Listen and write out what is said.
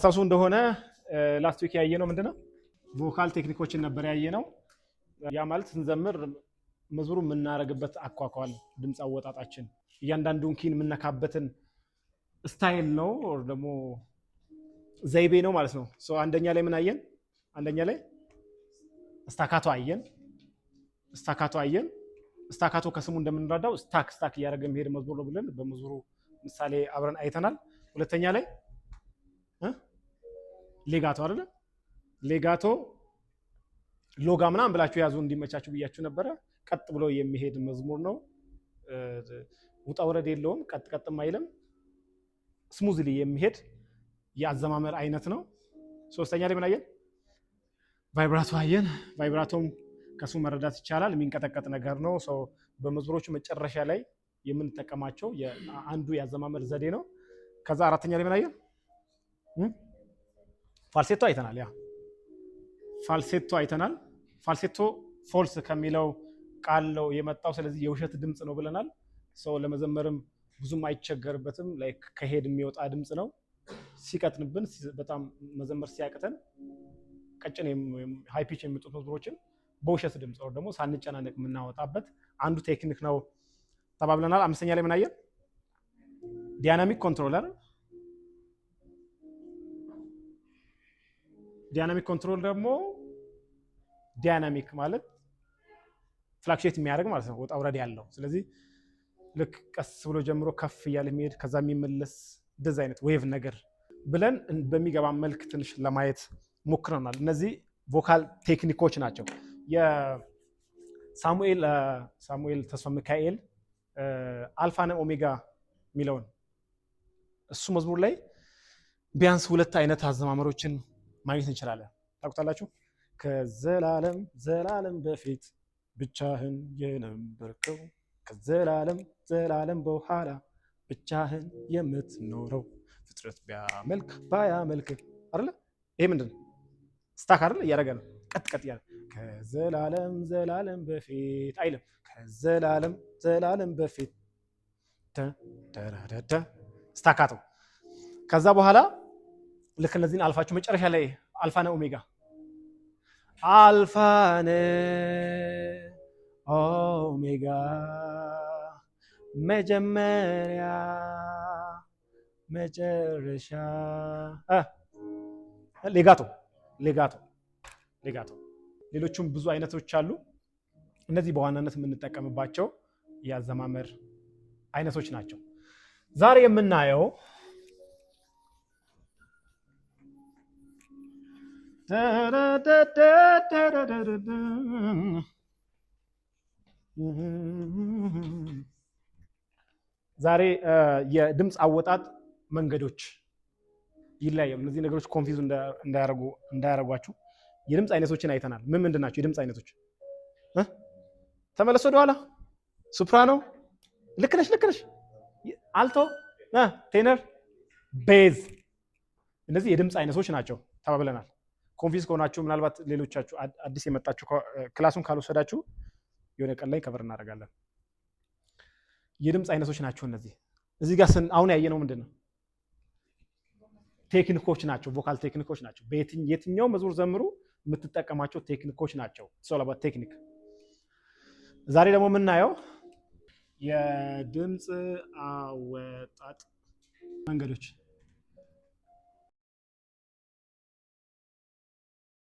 ታስታውሱ እንደሆነ last week ያየነው ምንድነው? Vocal technique ኦችን ነበር ያየነው። ያ ማለት ስንዘምር መዝሙሩ የምናደርግበት አኳኳል፣ ድምፅ አወጣጣችን፣ እያንዳንዱን key ን የምነካበትን style ነው or ደግሞ ዘይቤ ነው ማለት ነው። So አንደኛ ላይ ምን አየን? አንደኛ ላይ staccato አየን። Staccato አየን። Staccato ከስሙ እንደምንረዳው stuck stuck እያደረገ የሚሄድ መዝሙር ነው ብለን በመዝሙሩ ምሳሌ አብረን አይተናል። ሁለተኛ ላይ legato አይደለ? Legato ሎጋ ምናምን ብላችሁ ያዙ እንዲመቻችሁ ብያችሁ ነበረ። ቀጥ ብሎ የሚሄድ መዝሙር ነው። ውጣ ውረድ የለውም። ቀጥ ቀጥም አይልም። Smoothly የሚሄድ የአዘማመር አይነት ነው። ሶስተኛ ላይ ምን አየን? Vibrato አየን። Vibrato ም ከሱ መረዳት ይቻላል። የሚንቀጠቀጥ ነገር ነው። So በመዝሙሮቹ መጨረሻ ላይ የምንጠቀማቸው አንዱ የአዘማመር ዘዴ ነው። ከዛ አራተኛ ላይ ምን አየን? Falsetto አይተናል። Yeah, falsetto አይተናል። Falsetto false ከሚለው ቃል ነው የመጣው። ስለዚህ የውሸት ድምፅ ነው ብለናል። ሰው ለመዘመርም ብዙም አይቸገርበትም። Like ከ head የሚወጣ ድምፅ ነው። ሲቀጥንብን፣ በጣም መዘመር ሲያቅተን ቀጭን high pitch የሚወጡት መዝሙሮችን በውሸት ድምፅ ወይ ደግሞ ሳንጨናነቅ የምናወጣበት አንዱ technique ነው ተባብለናል። አምስተኛ ላይ ምን አየን? Dynamic control። Dynamic control ደግሞ dynamic ማለት fluctuate የሚያደርግ ማለት ነው፣ ወጣ ውረድ ያለው። ስለዚህ ልክ ቀስ ብሎ ጀምሮ ከፍ እያለ የሚሄድ ከዛ የሚመለስ እንደዚ አይነት wave ነገር ብለን በሚገባ መልክ ትንሽ ለማየት ሞክረናል። እነዚህ vocal technique ኦች ናቸው። የሳሙኤል ሳሙኤል ተስፋ ሚካኤል አልፋና ኦሜጋ የሚለውን እሱ መዝሙር ላይ ቢያንስ ሁለት አይነት አዘማመሮችን ማግኘት እንችላለን። ታውቁታላችሁ። ከዘላለም ዘላለም በፊት ብቻህን የነበርከው፣ ከዘላለም ዘላለም በኋላ ብቻህን የምትኖረው፣ ፍጥረት ቢያመልክ ባያመልክ አይደለ? ይሄ ምንድን ነው? Stuck አይደለ? እያደረገ ነው። ቀጥ ቀጥ እያደረገ ከዘላለም ዘላለም በፊት አይልም። ከዘላለም ዘላለም በፊት ተረረተ staccato። ከዛ በኋላ ልክ እነዚህን አልፋችሁ መጨረሻ ላይ አልፋና ኦሜጋ፣ አልፋነ ኦሜጋ፣ መጀመሪያ መጨረሻ፣ legato, legato, legato። ሌሎቹም ብዙ አይነቶች አሉ። እነዚህ በዋናነት የምንጠቀምባቸው የአዘማመር አይነቶች ናቸው። ዛሬ የምናየው ዛሬ የድምፅ አወጣጥ መንገዶች ይለያያሉ። እነዚህ ነገሮች confuse እንዳያደርጓችሁ የድምፅ አይነቶችን አይተናል። ምን ምንድን ናቸው የድምፅ አይነቶች? ተመለስ ወደኋላ። Soprano፣ ልክ ነሽ፣ ልክ ነሽ። Alto፣ tenor፣ bass፣ እነዚህ የድምፅ አይነቶች ናቸው ተባብለናል። Confuse ከሆናችሁ ምናልባት ሌሎቻችሁ አዲስ የመጣችሁ class ኡን ካልወሰዳችሁ የሆነ ቀን ላይ cover እናደርጋለን። የድምፅ አይነቶች ናቸው እነዚህ። እዚህ ጋር አሁን ያየነው ምንድን ነው? Technique ኦች ናቸው፣ vocal technique ኦች ናቸው። የትኛው መዝሙር ዘምሩ የምትጠቀማቸው technique ኦች ናቸው። It's all about technique። ዛሬ ደግሞ የምናየው የድምፅ አወጣጥ መንገዶች።